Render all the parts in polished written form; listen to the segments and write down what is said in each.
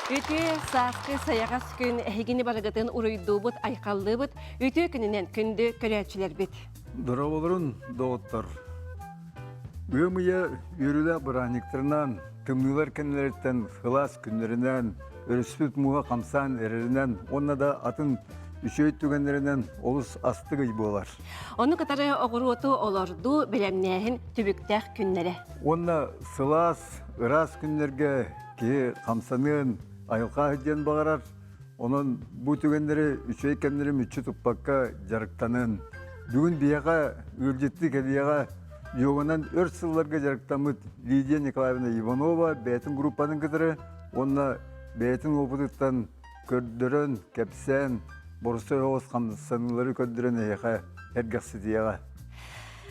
Үтүө сааскы сайаҕас күн эһигини барыгытын уруйдуубут, айхаллыыбыт, үтүө күнүнэн күндү көрөөччүлэрбит. Дорооболорун, доҕоттор! Ыам ыйа үөрүүлээх бырааһынньыктарынан, тымныылар кэннилэриттэн сылаас күннэринэн, өрүспүт мууһа хамсаан эрэринэн уонна да атын үчүгэй түгэннэринэн олус астык ый буолар. Ону кытары оҕуруоту олордуу, бэлэмнээһин түбүктээх күннэрэ. Уонна сылаас, ыраас күннэргэ киһи хамсаныан, айылҕа диэн баҕарар. Онон бу түгэннэри үчүгэй кэмнэри мүччү туппакка дьарыктанын. Бүгүн биһиэхэ ыалдьыттыы кэлиэҕэ йоганан өр сылларга дьарыктаммыт Лидия Николаевна Иванова бэйэтин группатын кытары уонна бэйэтин опытыттан көрдөрөн, кэпсээн, боростуой оҕус хамсаныылары көрдөрөн эһиэхэ эргэхситиэҕэ.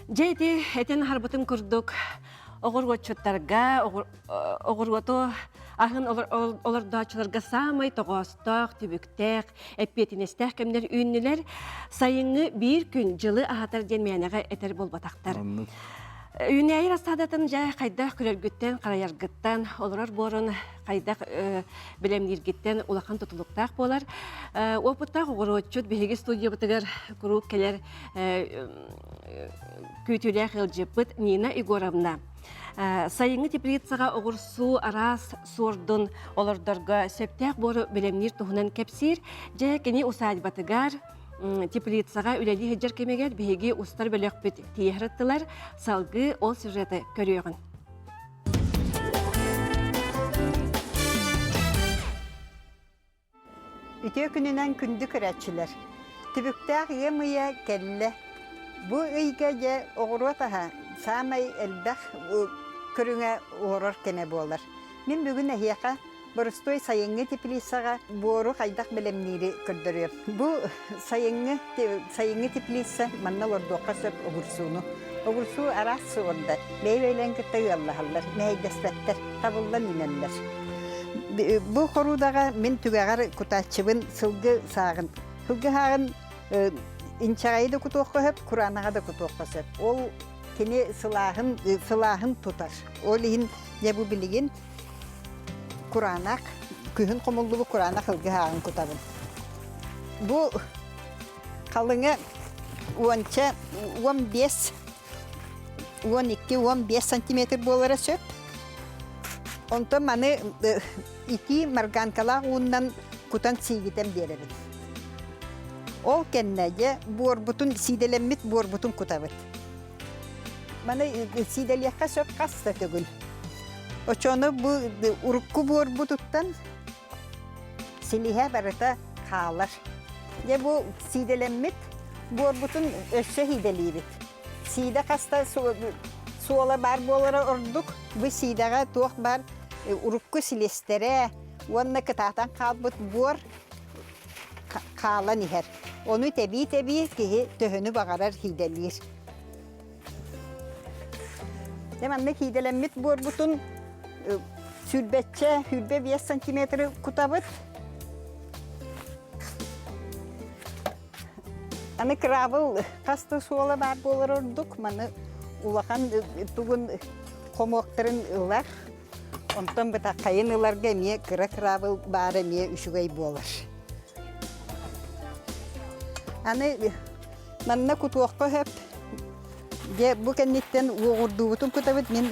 Дьэ ити этин харбытын курдук оҕуруотчуттарга оҕуруоту аһын олордооччуларга саамай тоҕоостоох, түбүктээх, эппиэтинэстээх кэмнэр үүннүлэр. Сайыҥҥы биир күн дьылы аһатар диэн мээнэҕэ этэр буолбатахтар. Үүнээйи рассадатын дьэ хайдах көрөргүттэн, харайаргыттан, олорор буорун хайдах бэлэмнииргиттэн улахан тутулуктаах буолар. Уопуттаах оҕуруотчут биһиги студиябытыгар куруук кэлэр күүтүүлээх ыалдьыппыт Нина Егоровна Сайыҥҥы теплицаҕа оҕурсуу араас суордун олордорго сөптөөх буору бэлэмниир туһунан кэпсиир. Дьэ, кини усадьбатыгар теплицаҕа үлэлии сылдьар кэмигэр биһиги устар бөлөхпүт тиийэ сырыттылар. Салгыы ол сюжеты көрүөҕүн. Үтүө күнүнэн күндү көрөөччүлэр! Түбүктээх ыам ыйа кэллэ. Бу ыйга дьэ оҕуруот аһа саамай элбэх көрүҥэ уорар кэмэ буолар. Мин бүгүн эһиэхэ боростуой сайыҥҥы теплицаҕа буору хайдах бэлэмниири көрдөрүөм. Бу сайыҥҥы сайыҥҥы теплица манна олордуохха сөп огурсууну. Огурсуу араас суорда бэйэ-бэйэлэрин кытта ыаллаһаллар, мэһэйдэспэттэр, табыллан үүнэллэр. Бу хоруудаҕа мин түгэҕэр кутааччыбын сылгы сааҕын. Сылгы сааҕын инчэҕэйи да кутуохха сөп, кураанаҕа да кутуохха сөп. Ол кини сылааһын, сылааһын тутар. Ол иһин дьэ бу билигин кураанах, күһүн хомуллубут кураанах сылгы сааҕын кутабын. Бу халыҥа уонча, 15 12, 15 сантиметр буолара сөп. Онтон маны итии марганкалаах ууннан кутан сиигитэн биэрэбит. Ол кэннэ дьэ буорбутун сиидэлэммит буорбутун кутабыт. Маны сиидэлиэххэ сөп хас да төгүл. Очону бу урукку буорбутуттан силиһэ барыта хаалар. Дьэ бу сиидэлэммит буорбутун өссө сиидэлиибит. Сиидэ хаста суола баар буолара ордук. Бу сиидэҕэ туох баар урукку силистэрэ уонна кытаатан хаалбыт буор хаалан иһэр. Ону тэбии-тэбии киһи төһөнү баҕарар сиидэлиир. Дьэ манна сиидэлэммит буорбутун сүүрбэччэ, 25 сантиметры кутабыт. Аны кыраабыл хас да суола баар буолар ордук. Маны улахан тугун хомуоктарын ылар. Онтон бытаххайын ыларга эмиэ кыра кыраабыл баара эмиэ үчүгэй буолар. Аны манна кутуохха сөп. Дьэ бу кэнниттэн уоҕурдуубутун кутабыт. Мин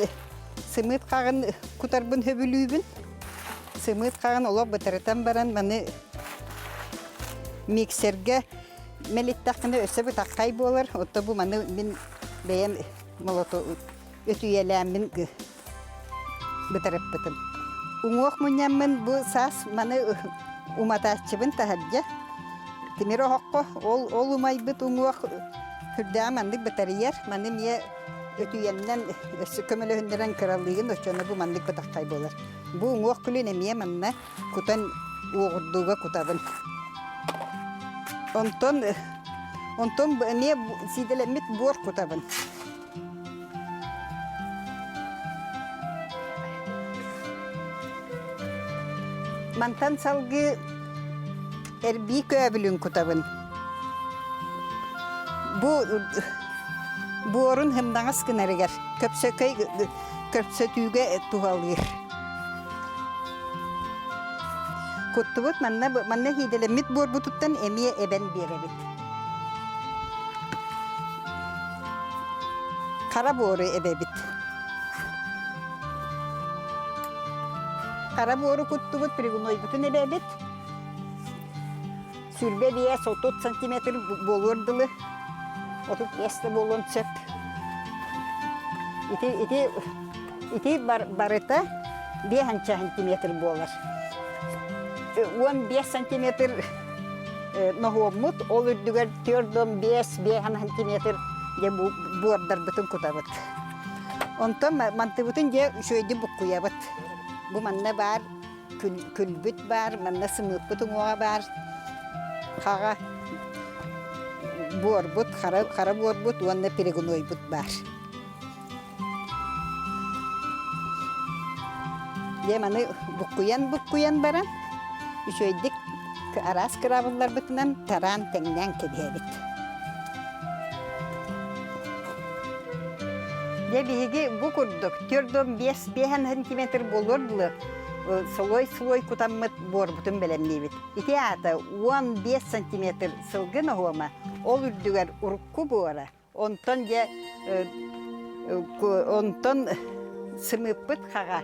сымыыт хаҕын кутарбын сөбүлүүбүн. Сымыыт хаҕын олох бытарытан баран маны миксергэ мэлиттэххинэ өссө бытаххай буолар. Оттон бу маны мин бэйэм молоту өтүйэлээммин бытарыппытым. Уҥуох мунньаммын бу саас маны уматааччыбын таһырдьа тимир оһоххо ол ол умайбыт уҥуох сүрдээҕин маннык бытарыйар. Маны эмиэ өтүйэннэн өссө көмөлөһүннэрэн кыралыыгын оччону бу маннык бытаххай буолар. Бу уҥуох күлүн эмиэ манна кутан уоҕурдууга кутабын. Онтон онтон эмиэ сиидэлэммит буор кутабын. Мантан салгыы эрбии көөбүлүн кутабын. Бу буорун һымнаҕас гынарыгар көпсөкөй көпсөтүүгэ туһалыыр. Куттубут манна манна хиидэлэммит буорбутуттан эмиэ эбэн биэрэбит. Хара буору эбэбит. Хара буору куттубут, пригунойбутун эбэбит. 25-30 сантиметр буолуор дылы 35 да буолуон сөп. Ити, ити, ити бар, барыта 5 сантиметр буолар. 15 сантиметр ноһуоммут, ол үрдүгэр 4-5 сантиметр дьэ буордарбытын кутабыт. Онтон мантыбытын дьэ үчүгэйдик буккуйабыт. Бу манна баар күлбүт баар, манна сымыыппыт уҥуоҕа баар, хаҕа буорбут, хара, хара буорбут уонна перегнойбут баар. Дьэ маны буккуйан-буккуйан баран, үчүгэйдик араас кыраабылларбытынан тараан тэҥнээн кэбиһэбит. Дьэ биһиги бу курдук 4-5 сантиметр буолуор дылы слой-слой кутаммыт буорбутун бэлэмниибит. Ити аата 15 сантиметр сылгы ноһуома, ол үрдүгэр урукку буора, онтон дьэ онтон сымыыппыт хаҕа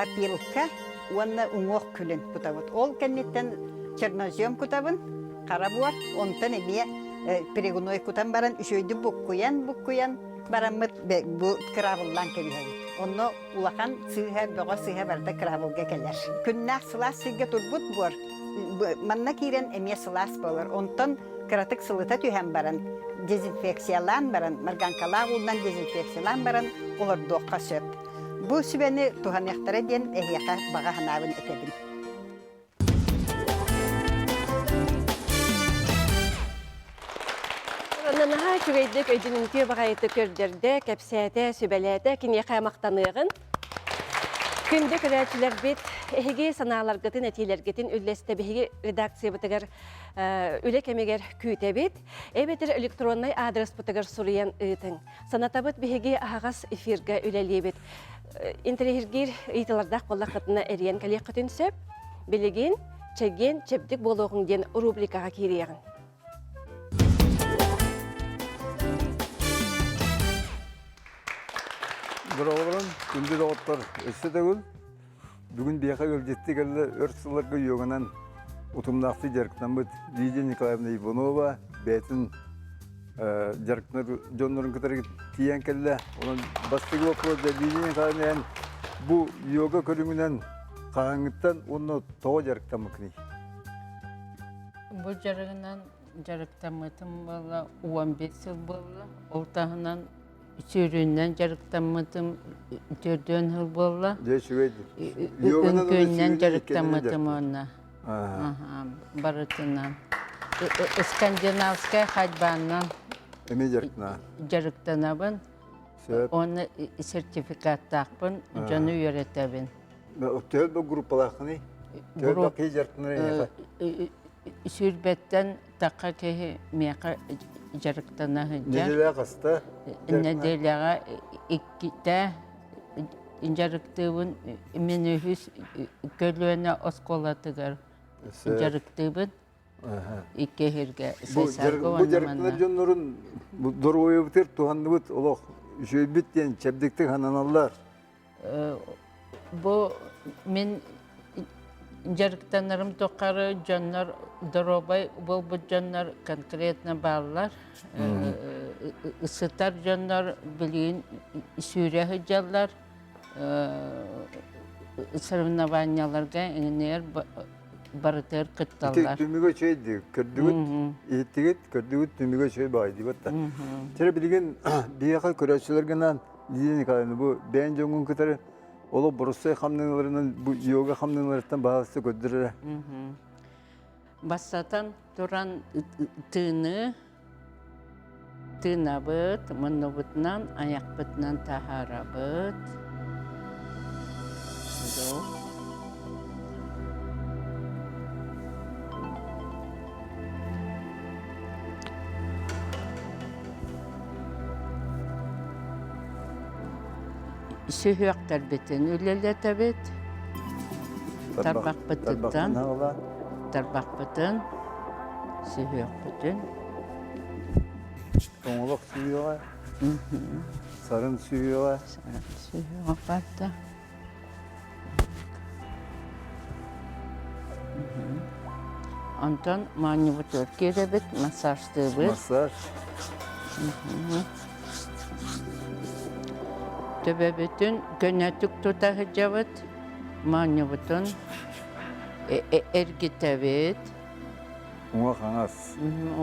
опилка уонна уҥуох күлүн кутабыт. Ол кэнниттэн чернозем кутабын, хара буор, онтон эмиэ перегной кутан баран үчүгэйдик буккуйан-буккуйан бараммыт бу кыраабыллаан кэбиһэбит. Онно улахан сыыһа, бөҕө сыыһа барыта кыраабылга кэлэр. Күннээх сылаас сиргэ турбут буор манна киирэн эмиэ сылаас буолар. Онтон кыратык сылыта түһэн баран, дезинфекциялаан баран, марганкалаах уунан дезинфекциялаан баран олордуохха сөп. Бу сүбэни туһаныахтара диэн эһиэхэ баҕа санаабын этэбин. Наһаа үчүгэйдик өйдөнүмтүө баҕайытык көрдөрдө, кэпсээтэ, сүбэлээтэ, киниэхэ махтаныаҕын. Күндү көрөөччүлэрбит, эһиги санааларгытын, этиилэргитин үллэстэ биһиги редакциябытыгар үлэ кэмигэр күүтэбит. Эбэтэр электроннай аадырыспытыгар суруйан ыытыҥ. Санатабыт биһиги аһаҕас эфиргэ үлэлиибит. Интэриэһиргиир ыйыталардаах буоллаххытына эрийэн кэлиэххитин сөп. Билигин чэгиэн чэбдик буолуоҕуҥ диэн рубрикаҕа киириэҕиҥ. Дорооболорун, күндү доҕоттор, өссө төгүл бүгүн биһиэхэ ыалдьыттыы кэллэ өр сылларга йоганан утумнаахтык дьарыктаммыт Лидия Николаевна Иванова бэйэтин дьарыктанар дьоннорун кытары тиийэн кэллэ. Онон бастакы вопрос Лидия Николаевна эн бу йога көрүҥүнэн хаһааҥҥыттан уонна тоҕо дьарыктаммыккыный? Бу дьарыгынан дьарыктаммытым буолла 11 сыл буолла. Ол таһынан сүүрүүнэн дьарыктаммытым төрдүөн сыл буолла. Дьэ үчүгэй. Үҥкүүннэн дьарыктаммытым уонна барытынан. Скандинавскай ходьбанан Эмиэ дьарыктана. Дьарыктанабын. Уонна сертификаттаахпын, дьону үөрэтэбин. Төһө да группалааххыный? Төһө да киһи дьарыктанар Сүүрбэттэн тахха киһи миэхэ дьарыктана сылдьар. Нэдиэлэҕэ хаста? Нэдиэлэҕэ иккитэ дьарыктыыбын. Мин үһүс көлүөнэ оскуолатыгар дьарыктыыбын. Икки эһиргэ Бу дьарыктанар дьоннорун доруобуйабытыгар туһанныбыт олох үчүгэйбит диэн чэбдиктик хананаллар. Бу мин дьарыктанарым тухары дьоннор доруобай буолбут дьоннор конкретно бааллар. Сытар дьоннор билигин сүүрэ сылдьаллар. Соревнованияларга эҥинигэр барытыгар кытталлар. Түмүгэ үчүгэй көрдүгүт, иһиттигит, көрдүгүт түмүгэ үчүгэй баҕайы диибит да. Чэ билигин биһиэхэ көрөөччүлэргинэн Лидия Николаевна, бу бэйэн дьоҥҥун кытары олох боростуой хамныыларынан бу йога хамныыларыттан баһаалыста көрдөр эрэ. Бастатан туран тыыныы тыынабыт, муннубутунан, айахпытынан таһаарабыт. Вдох. Сүһүөхтэрбитин үлэлэтэбит. Тарбахпытыттан тарбахпытын сүһүөхпүтүн Тоҥолох сүһүөҕэ, сарын сүһүөҕэ. Сарын сүһүөҕэ барда. Онтон моонньубутугар киирэбит, массажтыыбыт. Массаж. Төбөбүтүн көнөтүк тута сылдьабыт, моонньубутун эргитэбит. Уҥа-хаҥас.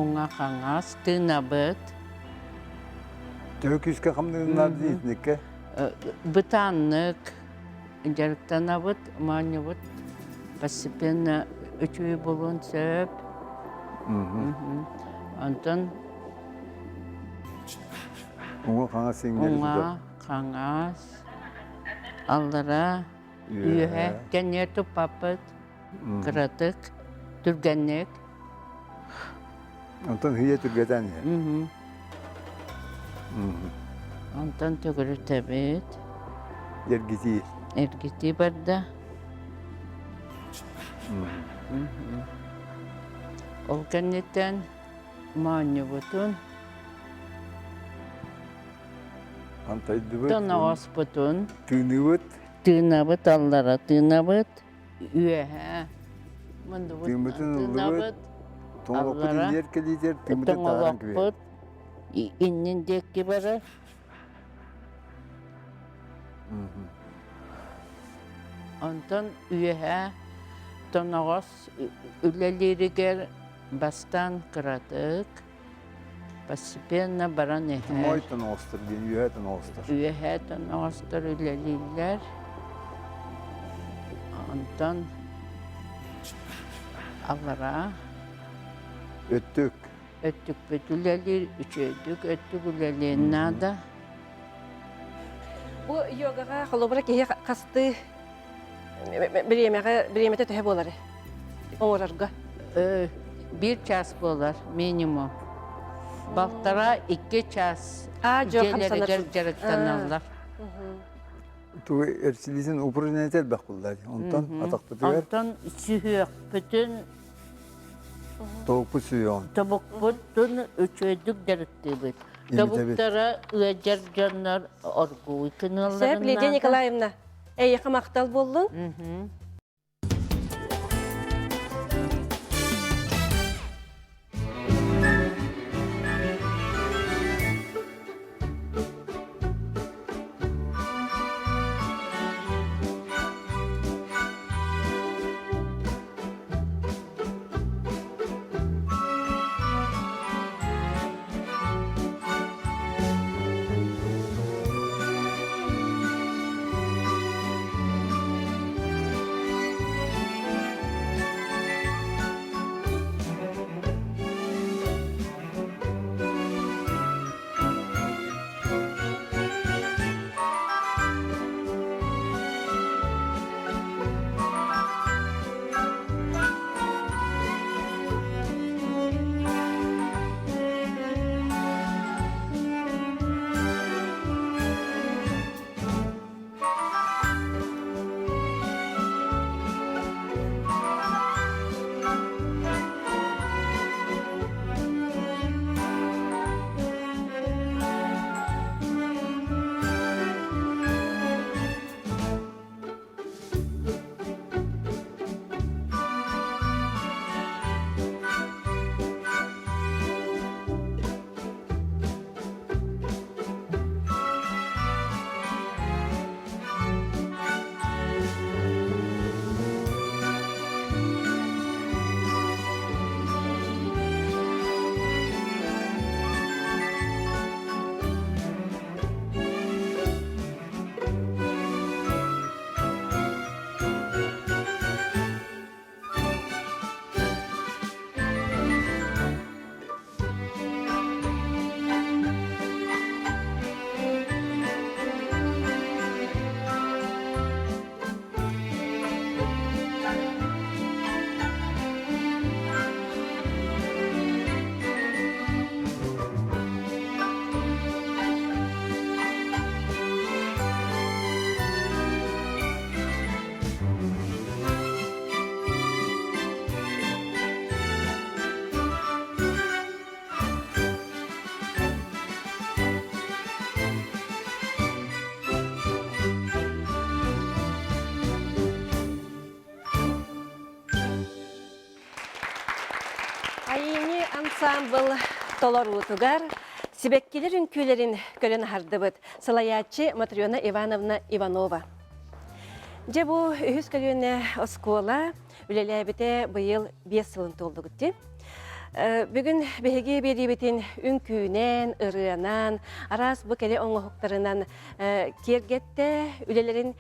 Уҥа-хаҥас тыынабыт. Төһө күүскэ хамныырыннар диитиниккэ? Бытааннык дьарыктанабыт, моонньубут постепенно үчүгэй буолуон сөп. Онтон Уҥа-хаҥас иҥнэри уҥа, хаҥас, аллара, үөһэ кэнниэ туппаппыт, кыратык, түргэнник. Онтон һыйа түргэтэн иһэр. Онтон төгүрүтэбит. Эргитии. Эргитии барда. Ол кэнниттэн моонньубутун Антайдыбыт. Тоноҕоспутун. Тыыныбыт. Тыынабыт аллара тыынабыт. Үөһэ. Муннубут Тыыммытын ыллыбыт. тыынабыт. Тоҥолохпут Аллара. иннигэр кэлиитэр тыыммытын таһааран кэбиһэр. Тоҥолохпут иннин диэки барар. Онтон үөһэ тоноҕос үлэлииригэр бастаан кыратык, постепенно баран иһэр. Моой тоноҕостор диэн үөһэ тоноҕостор. Үөһэ тоноҕостор үлэлииллэр. Онтон аллараа Өттүк. Өттүкпүт үлэлиир, үчүгэйдик өттүк үлэлиэн наада. Бу йогаҕа холобура киһи хастыы бириэмэҕэ бириэмэтэ төһө буолар оҥорорго? Биир час буолар минимум. Балтараа икки час дьиэлэригэр дьарыктаналлар. Тугу эрчиллиитин упражнение элбэх буолла. Онтон атахпытыгар Онтон сүһүөхпүтүн Тобукпут сүһүөҕүн. Тобукпутун үчүгэйдик дьарыктыыбыт. Тобуктара ыалдьар дьоннор оргууй гыныалларын Сөп, Лидия Николаевна, эйиэхэ махтал буоллун. ансаамбыл толоруутугар сибэккилэр үҥкүүлэрин көрөн аһардыбыт. Салайааччы Матрена Ивановна Иванова. Дьэ бу үһүс көлүөнэ оскуола үлэлээбитэ быйыл 5 сылын туолдугут дии. Бүгүн биһиги биэриибитин үҥкүүнэн, ырыанан, араас бу кэлэ оҥоһуктарынан киэргэттэ, үлэлэрин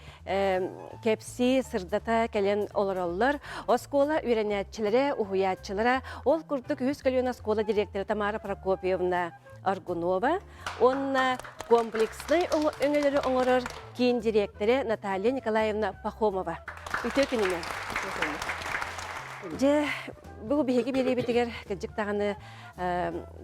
кэпсии, сырдата кэлэн олороллор. Оскуола үөрэнээччилэрэ, уһуйааччылара, ол курдук үһүс көлүөнэ оскуола директора Тамара Прокопьевна Аргунова уонна комплекснай өҥөлөрү оҥорор киин дириэктэрэ Наталья Николаевна Пахомова. Үтүө күнүнэн. Дьэ, бу биһиги биэриибитигэр кырдьык даҕаны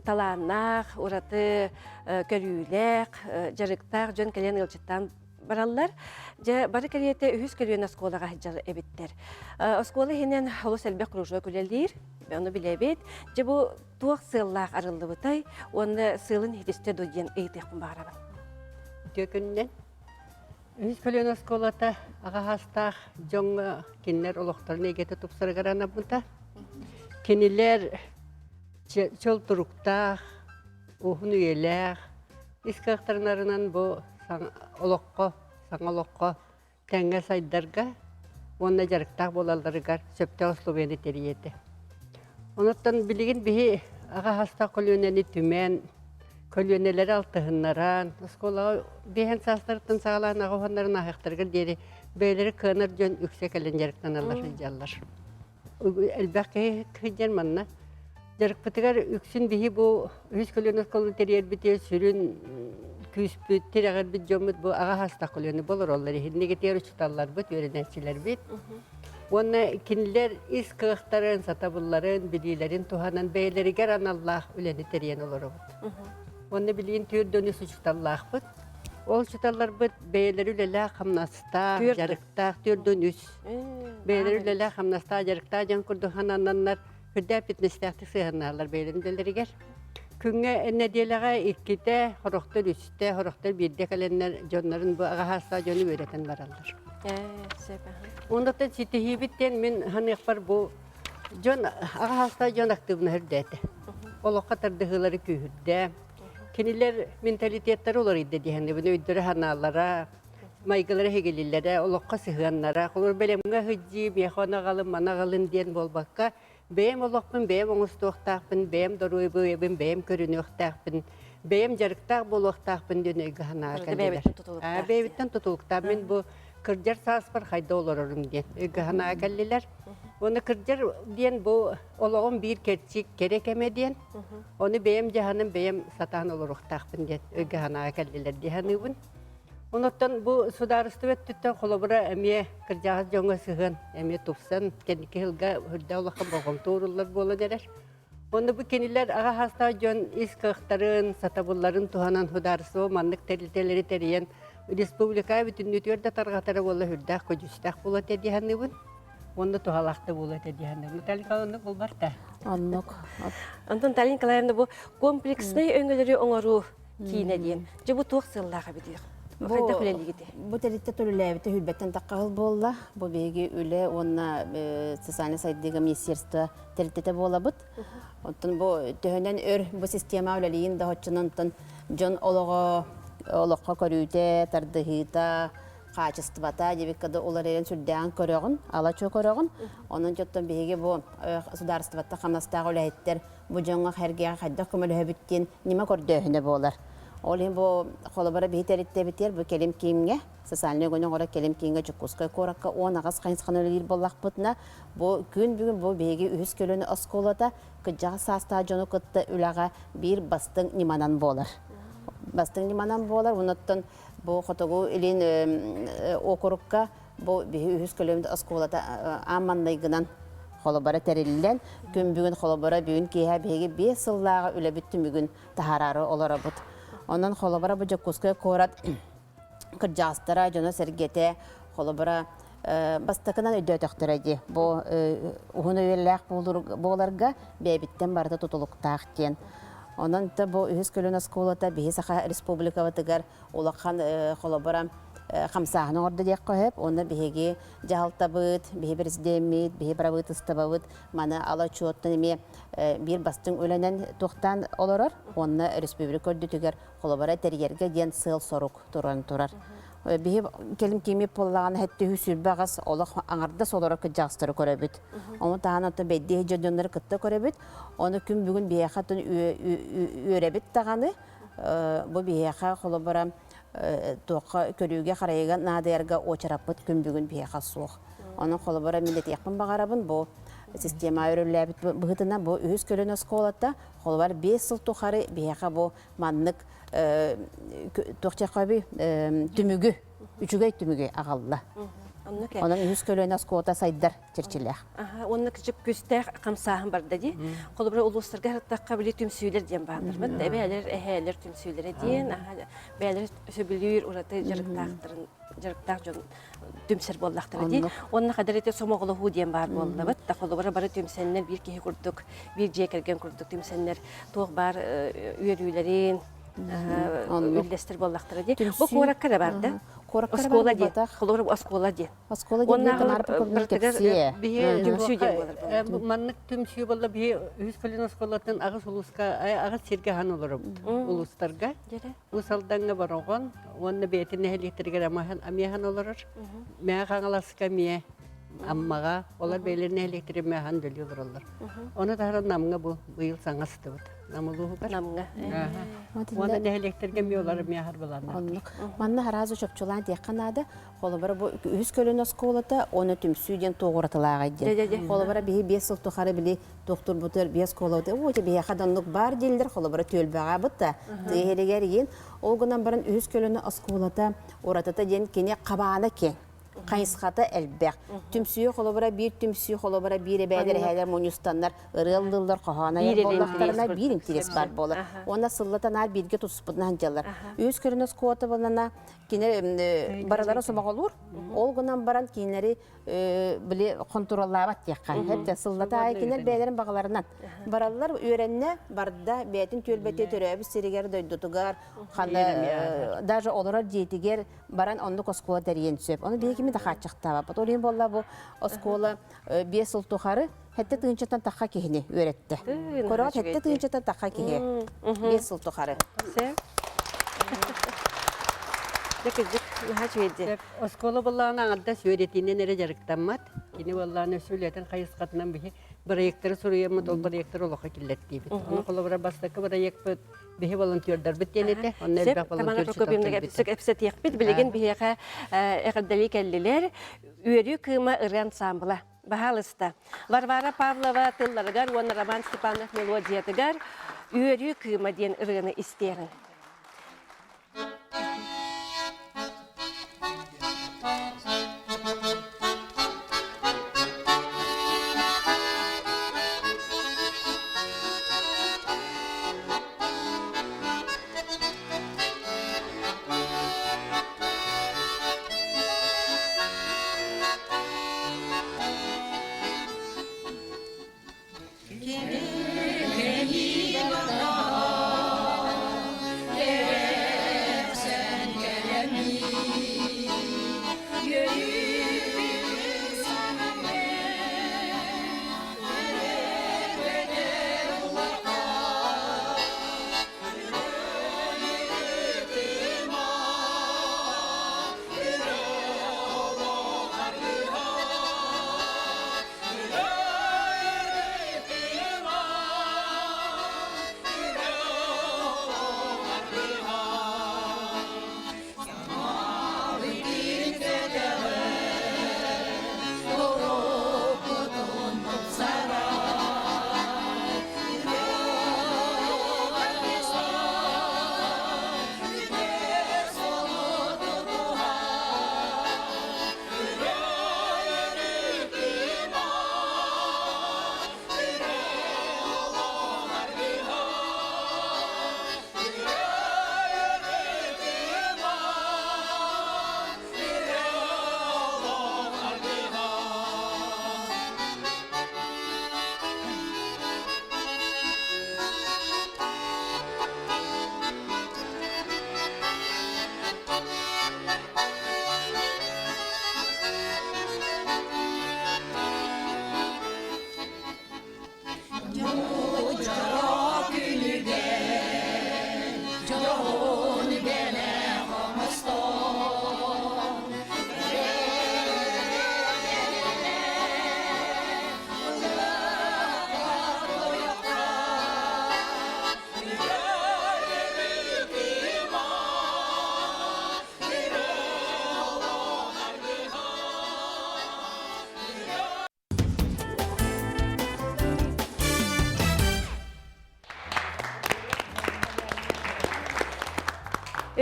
талааннаах, ураты көрүүлээх, дьарыктаах дьон кэлэн ыалдьыттаан бараллар. Дьэ, бары кэриэтэ үһүс көлүөнэ оскуолаҕа сылдьар эбиттэр. Оскуола иһинэн олус элбэх кружок үлэлиир, ону билэбит. Дьэ, бу туох сыаллаах арыллыбытай уонна сыалын иһитистэ дуо диэн ыйытыахпын баҕарабын. Үтүө күнүнэн. Үһүс көлүөнэ оскуолата аҕа саастаах дьоҥҥо кинилэр олохторун эйгэтэ тупсарыгар анаммыта. Кинилэр чөл туруктаах, уһун үйэлээх, ис кыахтарынан бу олоххо, саҥа олоххо тэҥҥэ сайдарга уонна дьарыктаах буолалларыгар сөптөөх условияны тэрийиэтэ. Онуттан билигин биһи аҕа хастаах көлүөнэни түмэн, көлүөнэлэри алтыһыннаран, оскуолаҕа биэһэн саастарыттан саҕалаан аҕа уһаннарын ааһыахтарыгар диэри бэйэлэрэ кыанар дьон үксэ кэлэн дьарыктаналлар сылдьаллар. Элбэх киһи сылдьар манна. Дьарыкпытыгар үксүн биһи бу үһүс көлүөнэ оскуоланы тэрийэрбитигэр сүрүн күүспүт, тирэҕирбит дьоммут бу аҕа саастаах көлүөнэ болороллор. Иһиннигитигэр учууталларбыт, үөрэнээччилэрбит. Уонна кинилэр ис кыахтарын, сатабылларын, билиилэрин туһанан бэйэлэригэр аналлаах үлэни тэрийэн олоробут. Уонна билигин түөрт учууталлаахпыт. Ол учууталларбыт бэйэлэри үлэлээх, хамнастаах, дьарыктаах 43. Бэйэлэри үлэлээх, хамнастаах, дьарыктаах дьон курдук санананнар үрдээх фитнестээхтик сыһыаннаһаллар бэйэлэрин үлэлэригэр. Күҥҥэ нэдиэлэҕэ иккитэ, сорохтор үстэ, сорохтор биирдэ кэлэннэр дьоннорун бу аҕа саастаах дьону үөрэтэн бараллар. Оннуттан ситиһиибит диэн мин саныахпар бу дьон аҕа саастаах дьон актыыбынаһа үрдээтэ. Олоххо тардыһыылары күүһүрдэ. Кинилэр менталитеттара уларыйда диэхэннибин өйдөрө-санаалара, майгылара иһигилилэрэ, олоххо сыһыаннара, холобур бэлэмҥэ сылдьыы, миэхэ ону аҕалын, маны аҕалын диэн буолбакка, бэйэм олохпун бэйэм оҥостуохтаахпын, бэйэм доруобуйабын бэйэм көрүнүөхтээхпин, бэйэм дьарыктаах буолуохтаахпын диэн өйгө санаа кэллилэр. Бэйэбиттэн тутулуктаах. Мин бу кырдьар сааспар хайда олорорум диэн өйгө санаа кэллилэр. Уонна кырдьар диэн бу олоҕум биир кэрчик кэрэ кэмэ диэн, ону бэйэм дьаһаным бэйэм сатаан олоруохтаахпын диэн өйгө санаа кэллилэр дии саныыбын. Онуттан бу судаарыстыба өттүттэн холобура эмиэ кырдьаҕас дьоҥҥо сыһыан эмиэ тупсан, кэнники сылга үрдэ улахан болҕомто ууруллар буолан эрэр. Онно бу кинилэр аҕа саастаах дьон ис кыахтарын, сатабылларын туһанан судаарыстыба маннык тэрилтэлэри тэрийэн республика бүтүннүүтүгэр да тарҕатара буолла үрдээх көдьүүстээх буолуо этэ дии саныыбын. Уонна туһалаах да буолуо этэ дии саныыбын. Наталья Николаевна оннук буолбат да? Оннук. Онтон Наталья Николаевна бу комплекснай өҥөлөрү оҥоруу киинэ диэн. Дьэ бу туох сыаллаах эбитий? Хайдах үлэлиигитий? Бу тэрилтэ төлөлөөбүтэ хүрбэттэн таххаһыл буолла. Бу биһиги үлэ уонна социальнай сайдыыга министерство тэрилтэтэ буолабыт. Оттон бу төһөнөн өр бу система үлэлиин да оччонон дьон олоҕо олоххо көрүүтэ, тардыһыыта, хаачыстыбата диэбиккэ да уларыйан сүрдээҕин көрөҕүн, ала-чуо көрөҕүн. Онон дьоттон биһиги бу судаарыстыбаттан хамнастаах үлэһиттэр бу дьоҥҥо эргиэҕэ хайдах көмөлөһөбүт диэн ньыма көрдөөһүнэ буолар. Ол иһин бу холобура биһи тэрилтэбитигэр бу кэлим кииҥҥэ, социальнай өҥөнү оҥорор кэлим кииҥҥэ Дьокуускай куоракка 18 хайысханы үлэлиир буоллахпытына, бу күн бүгүн бу биһиги үһүс көлүөнэ оскуолата кырдьаҕас саастаах дьону кытта үлэҕэ биир бастыҥ ньыманан буолар. Бастыҥ ньыманан буолар. Онуттан бу Хотугу Илин уокурукка Бу биһи үһүс көлүөмүт оскуолата аан маннайгынан холобура тэриллэн, күн бүгүн холобура бүгүн киэһэ биһиги 5 сыллааҕы үлэбит түмүгүн таһаараары олоробут. Онон холобура бу Дьокуускай куорат кырдьаҕастара, дьоно-сэргэтэ холобура бастакынан өйдөөтөхтөрө дии. Бу уһун үйэлээх буоларга бэйэбиттэн барыта тутулуктаах диэн. Онон бу үһүс көлүөн оскуолата биһи Саха Республикабытыгар улахан холобура хамсааһын оҥордо диэххэ сөп. Уонна биһиги дьаһалтабыт, биһи президеммит, биһи правительствобыт маны ала учуоттан эмиэ биир бастыҥ үлэнэн туохтаан олорор. Уонна өрөспүүбүлүкэ үрдүтүгэр холобура тэрийэргэ диэн сыал-сорук туран турар. Биһи кэлим кими буоллаҕына хэттүһү 28 олох аҥардас олорор кырдьаҕастары көрөбүт. Ону таһынан оттон бэйдиэ дьоннору кытта көрөбүт. Ону күн бүгүн биһиэхэ оттон үөрэбит даҕаны. Бу биһиэхэ холобура туохха көрүүгэ-харайыга наадыйарга уочараппыт күн бүгүн биһиэхэ суох. Онон холобура мин этиэхпин баҕарабын бу система өрүллээбит быһыытынан бу үһүс көлүөнэ оскуолата холобура 5 сыл тухары биһиэхэ бу маннык туох диэххэ түмүгү үчүгэй түмүгү аҕалла. Онон үһүс көлүөнэ оскуолата сайдар чэрчилээх. Уонна кичик күстээх хамсааһын барда дии. Холобура улуустарга сырыттахха били түмсүүлэр диэн бааллар. Эбээлэр, эһээлэр түмсүүлэрэ диэн, бэйэлэр сөбүлүүр ураты дьарыктаахтарын дьарыктаах дьон түмсэр буоллахтара дии. Уонна хадыр ити сомоҕолоһуу диэн баар буоллабыт. Да холобура бары түмсэннэр биир киһи курдук, биир дьиэ кэргэн курдук түмсэннэр туох баар үөрүүлэрин үллэстэр буоллахтара дии. Бу куоракка да бар да. Оскуола диэн. Холобура оскуола диэн. Оскуола диэн Тамара Прокопьевна кэпсиэ. Түмсүү диэн буолар. Маннык түмсүү буолла биһи үһүс көлүөн оскуолатын аҕыс улууска аҕыс сиргэ аһан олоробут улуустарга. Уус Алдаҥҥа Бороҕон уонна бэйэтин нэһилиэктэригэр амиахан олорор. Мэҥэ Хаҥаласка эмиэ Аммаҕа олор бэйэлэрин нэһилиэктэрин мэхан дөлүү олороллор. Ону таһынан Намҥа бу быйыл саҥа сытыбыт. Нам улууһугар. Намҥа. Уонна нэһилиэктэргэ эмиэ олор эмиэ аһар Оннук. Манна араас чопчулаан диэххэ наада. Холобура, бу үһүс көлүөн оскуолата уонна түмсүү диэн туох уратылааҕай диэн. Холобура, биһи 5 сыл тухары били туохтурбутугар биэс оскуолабыт оо биһиэхэ да оннук баар дииллэр холобура түөлбэҕэ бытта тыа иһигэр иин ол гынан баран үһүс көлүөнэ оскуолата уратыта диэн кини хабаана киэҥ хайысхата элбэх. Түмсүү холобура биир түмсүү холобура биир эбээлэр эһээлэр мунньустаннар ырыаллыыллар хоһоон айар буоллахтарына биир интерес баар буолар. Уонна сыллата наар бииргэ тутуспутунан дьаллар. Үһүс көлүөнэ оскуолата буоллана кинилэр барылара сомоҕолуур. Ол гынан баран кинилэри били хонтуруоллаабат диэххэ. Хэптэ сыллата аайы кинилэр бэйэлэрин баҕаларынан бараллар үөрэннэ барда бэйэтин түөлбэтэ төрөөбүт сиригэр дойдутугар ханна даже олорор дьиэтигэр баран оннук оскуола тэрийэн сөп. Ону биһиги кими да хааччахтаабаппыт. Ол иһин буолла бу оскуола 5 сыл тухары 7 тыһыынчаттан тахха киһини үөрэттэ. Көрөҕүт 7 тыһыынчаттан тахха киһи 5 сыл тухары. Дьэ наһаа үчүгэйди. Оскуола буоллаҕына аҥардас үөрэтиинэн эрэ дьарыктаммат. Кини буоллаҕына өссө үлэтин хайысхатынан биһи бырайыактары суруйаммыт, ол бырайыактары олоххо киллэртиибит. Ону холобура бастакы бырайыакпыт биһи волонтердарбыт диэн этэ. Онно элбэх волонтер кэпсэтиэхпит. Билигин биһиэхэ эҕэрдэлии кэллилэр. Үөрүү кыыма ырыа ансаамбыла. Баһаалыста. Варвара Павлова тылларыгар уонна Роман Степанов мелодиятыгар Үөрүү кыыма диэн ырыаны истиэҕиҥ.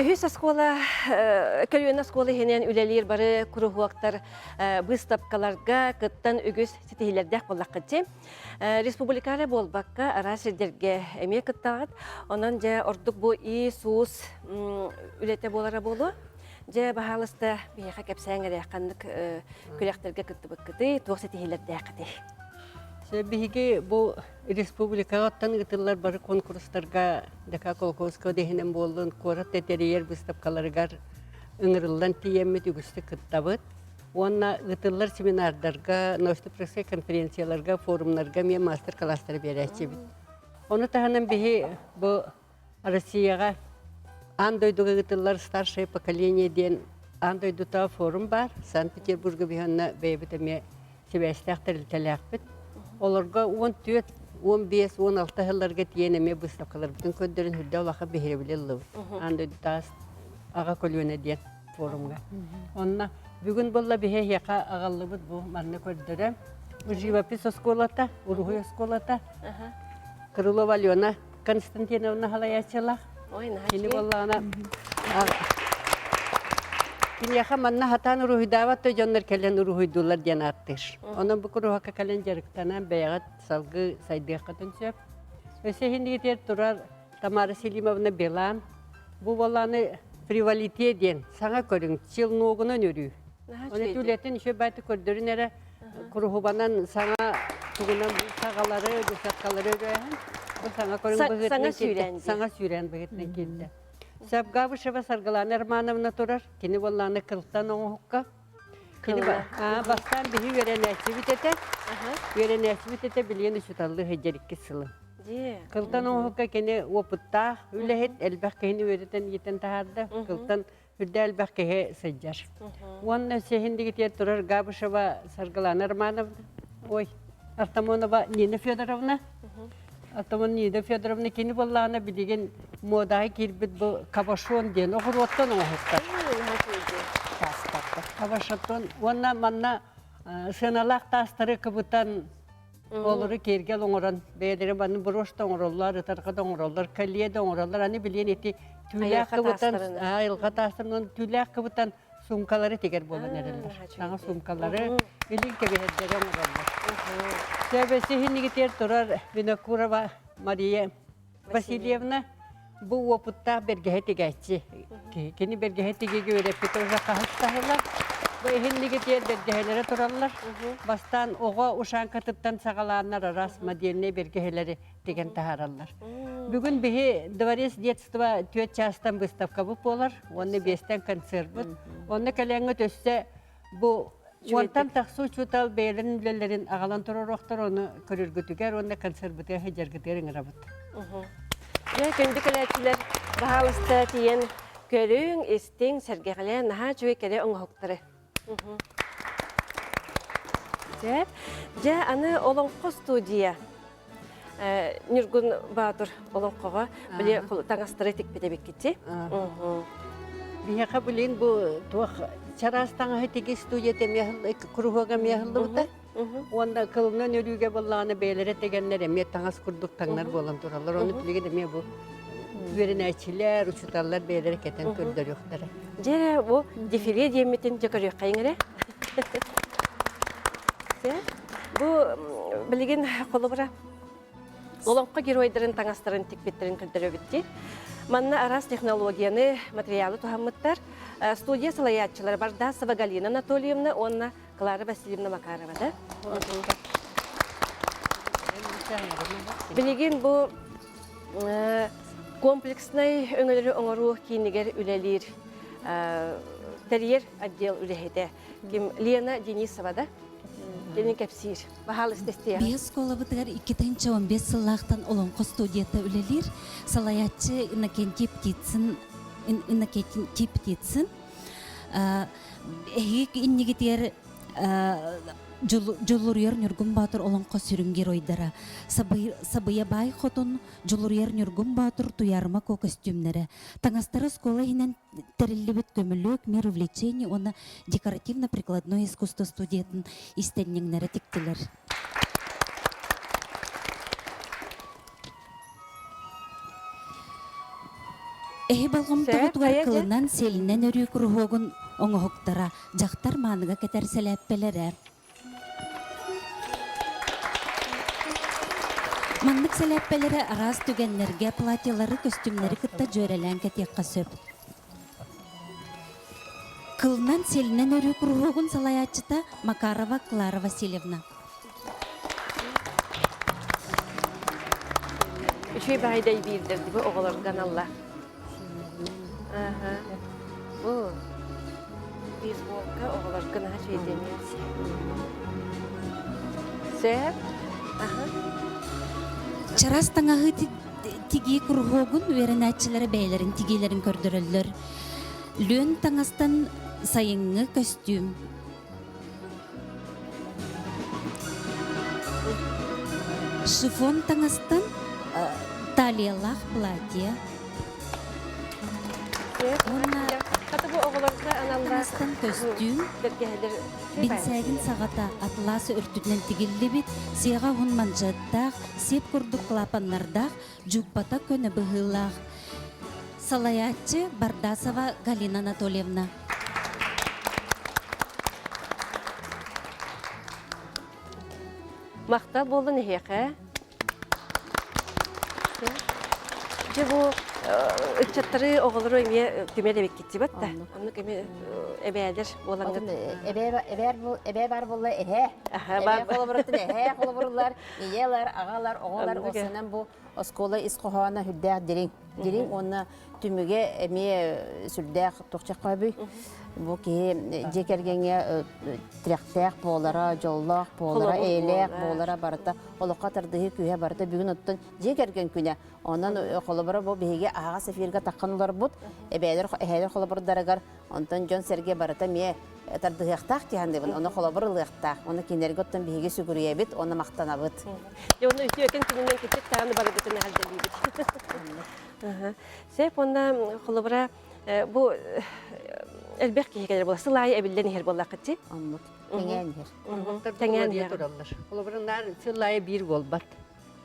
Үһүс оскуола, көлүөнэ оскуола иһинэн үлэлиир бары куруһуоктар быыстапкаларга кыттан үгүс ситиһиилэрдээх буоллаххыт Республика эрэ буолбакка, араас сирдэргэ эмиэ кыттаҕыт. Онон дьэ ордук бу иис-уус үлэтэ буолара буолуо. Дьэ, баһаалыста, биһиэхэ кэпсээҥ эрэ, ханнык күрэхтэргэ кыттыбыккытый, туох ситиһиилэрдээххитий? Биһиги бу республикаҕа ыытыллар бары конкурстарга ДК Колхозка иһинэн буоллун, куорат тэрийэр быыстапкаларыгар ыҥырыллан тиийэммит үгүстүк кыттабыт. Уонна ыытыллар семинардарга, научно-практическай конференцияларга, форумнарга эмиэ маастар-кылаастары биэрээччибит. Ону таһынан биһи бу Россияҕа аан дойдуга ыытыллар «Старшее поколение» диэн аан дойдутааҕы форум баар. Санкт-Петербурга биһи онно бэйэбит эмиэ сибээстээх тэрилтэлээхпит. Олорго 14, 15, 16 сылларга тиийэн эмиэ быыстапкаларбытын көрдөрөн үрдэ улахан биһирэбили ыллыбыт. Аан дойдутааҕы аҕа көлүөнэ диэн форумҥа. Онно бүгүн буолла биһи эһиэхэ аҕаллыбыт бу манна көрдөрө. Бу живопись оскуолата, уруһуй оскуолата. Крылова Алена Константиновна халайааччылаах. Кини буоллаҕына киниэхэ манна хатаан уруһуйдаабат да дьоннор кэлэн уруһуйдууллар диэн ааттыыр. Онон бу куруһакка кэлэн дьарыктанан бэйэҕит салгыы сайдыаххытын сөп. Өссө иһинигитигэр турар Тамара Селимовна Белан бу буоллааны фриволите диэн саҥа көрүҥ челногунан өрүү. Оны үлэтин еще баайты көрдөрүн эрэ куруһубанан саҥа тугунан саҕалары, десяткалары өрөөһүн бу саҥа көрүҥ быһыытынан киирдэ. Саҥа сүүрээн быһыытынан киирдэ. Сапгабышева Саргылана Романовна турар. Кини буоллааны кылтан оҥоһукка. Кини бастаан биһи үөрэнээччибит этэ. Үөрэнээччибит этэ билигин учууталлыы сылдьар иккис сылын. Кылтан оҥоһукка кини опыттаах үлэһит, элбэх киһини үөрэтэн иитэн таһаарда. Кылтан Үрдэ элбэх киһи сылдьар. Уонна сиһин турар Габышева Саргылана Романовна, ой, Артамонова Нина Федоровна. Артамон Нина Федоровна кини буоллаҕына билигин муодаҕа киирбит бу кабошон диэн оҕуруоттан оҥоһуктар. Кабошоттон уонна манна сыаналаах таастары кыбытан Олору киэргэл оҥорон, бэйэлэрэ манны брошь да оҥороллор, ытарҕа да оҥороллор, колье да оҥороллор. Аны билиэн ити түүлээх кыбытан, айылҕа таастарынан түүлээх кыбытан суумкалары тигэр буолан эрэллэр. Саҥа суумкалары илин кэбиһэрдэри оҥороллор. Сөбөсү иһинигитигэр турар Винокурова Мария Васильевна бу уопуттаах бэргэһэ тигээччи. Кини бэргэһэ тигиигэ үөрэппитэ уже хаһыс таһыла. Бу иһиннигитиэр бэргэһэлэрэ тураллар. Бастаан оҕо ушанкатыттан саҕалааннар араас модельнай бэргэһэлэри тигэн таһаараллар. Бүгүн биһи Дворец детства түөрт чаастан выставкабыт буолар, уонна биэстэн концерпыт. Онно кэлэҥҥит өссө Бу уонтан тахса учуутал бэйэлэрин үлэлэрин аҕалан туруоруохтар, ону көрөргүтүгэр уонна концербытыгар сылдьаргытыгар ыҥырабыт. Дьэ, күндү кэлээччилэр, баһаалыста тиийэн көрүҥ, истиҥ, сэргэҕэлээн наһаа үчүгэй кэрэ оҥоһуктары. Дьэ, дьэ, аны олоҥхо студия Ньургун Баатыр олоҥхоҕо били таҥастары тикпит эбиккити. Биһиэхэ билин бу туох чараас таҥаһы тиги студия эмиэ куруһуога эмиэ аһыллыбыта. Уонна кылынан өрүүгэ буоллаҕына бэйэлэрэ тигэннэр эмиэ таҥас курдук таҥнар буолан тураллар. Ону билигин эмиэ бу үөрэнээччилэр, учууталлар бэйэлэрэ кэтэн көрдөрүөхтэрэ. Дьэ, бу дефиле диэммитин дьэ көрүөххэйиҥ эрэ. Бу билигин холобура олоҥхо геройдарын таҥастарын тикпиттэрин көрдөрөбүт дии. Манна араас технологияны, материалы туһаммыттар. Студия салайааччылара Бардасова Галина Анатольевна уонна Клара Васильевна Макарова да. Билигин бу комплекснай өҥөлөрү оҥоруу киинигэр үлэлиир тэрийэр отдел үлэһитэ ким Лена Денисова да Кини кэпсиир. Баһаалыста истиэҕэ. Биһи оскуолабытыгар 2015 сыллаахтан Олоҥхо студията үлэлиир. Салайааччы Иннокентий Птицын Иннокентий Птицын эһиги иннигитигэр Дьулуруйар Ньургун Боотур олоҥхо сүрүн геройдара Сабыйа Баай Хотун, Дьулуруйар Ньургун Боотур Туйаарыма Куо көстүүмнэрэ. Таҥастара оскуола иһинэн тэриллибит көмүлүөк, мир увлечений уонна декоративно-прикладной искусство студиятын истэнньэҥнэрэ тиктилэр. Эһи болҕомтоҕутугар кылынан сиэлинэн өрүү куруһуогун оҥоһуктара, дьахтар мааныга кэтэр сэлээппэлэрэ. Маннык сэлээппэлэри араас түгэннэргэ платьелары, көстүүмнэри кытта дьүөрэлээн кэтиэххэ сөп. Кылынан сиэлинэн өрүү куруһуогун салайааччыта Макарова Клара Васильевна. Үчүгэй баайдай биирдэр бу оҕолорго аналла. Аха. Бу бейсболка оҕолорго наһаа үчүгэйдэмиэн сөп. Аха. Чараас таҥаһы тигии куруһуогун үөрэнээччилэрэ бэйэлэрин тигиилэрин көрдөрөллөр. Лүөн таҥастан сайыҥҥы көстүүм. Шифон таҥастан талиялаах платье. Уонна таҥастан көстүүм бинсээгин саҕата атлас өртүнэн тигиллибит, сиэҕэ уһун манжеттаах, сиэп курдук клапаннардаах, дьууппата көнө быһыылаах. Салайааччы Бардасова Галина Анатольевна. Махтал буоллун эһиэхэ. Дьэ бу ыччаттары, оҕолору эмиэ түмэл эбиккитсибэт да. Оннук эмиэ эбээлэр буолаҥҥыт. Эбээ бар буолла эһээ. Эбээ холобуруттан эһээ холобурулар, ийэлэр, аҕалар, оҕолор осынан бу оскуола ис хоһооно сүрдээх дириҥ. Дириҥ уонна түмүгэ эмиэ сүрдээх тохчоххойбуй. Бу киһи дьиэ кэргэҥҥэ тирэхтээх буолара, дьоллоох буолара, эйэлээх буолара барыта олоххо тардыһыы күүһэ барыта бүгүн оттон дьиэ кэргэн күнэ. Онон холобура бу биһиги аһаҕас эфиргэ таххан олорбут эбээлэр эһээлэр холобурдарыгар онтон дьон-сэргэ барыта эмиэ тардыһыахтаах дии Ону холобур ылыахтаах. Ону кинилэргэ оттон биһиги сүгүрүйэбит, уонна махтанабыт. Дьэ, онно үтүөкэн күнүнэн кичик даҕаны барыбытын эҕэрдэлиибит. Сөп уонна холобура бу элбэх киһи кэлэр буолла. Сыл аайы эбиллэн иһэр буоллаххыт Оннук. Тэҥээн иһэр. Тэҥээн иһэр. тураллар. Холобура наар сыл аайы биир буолбат.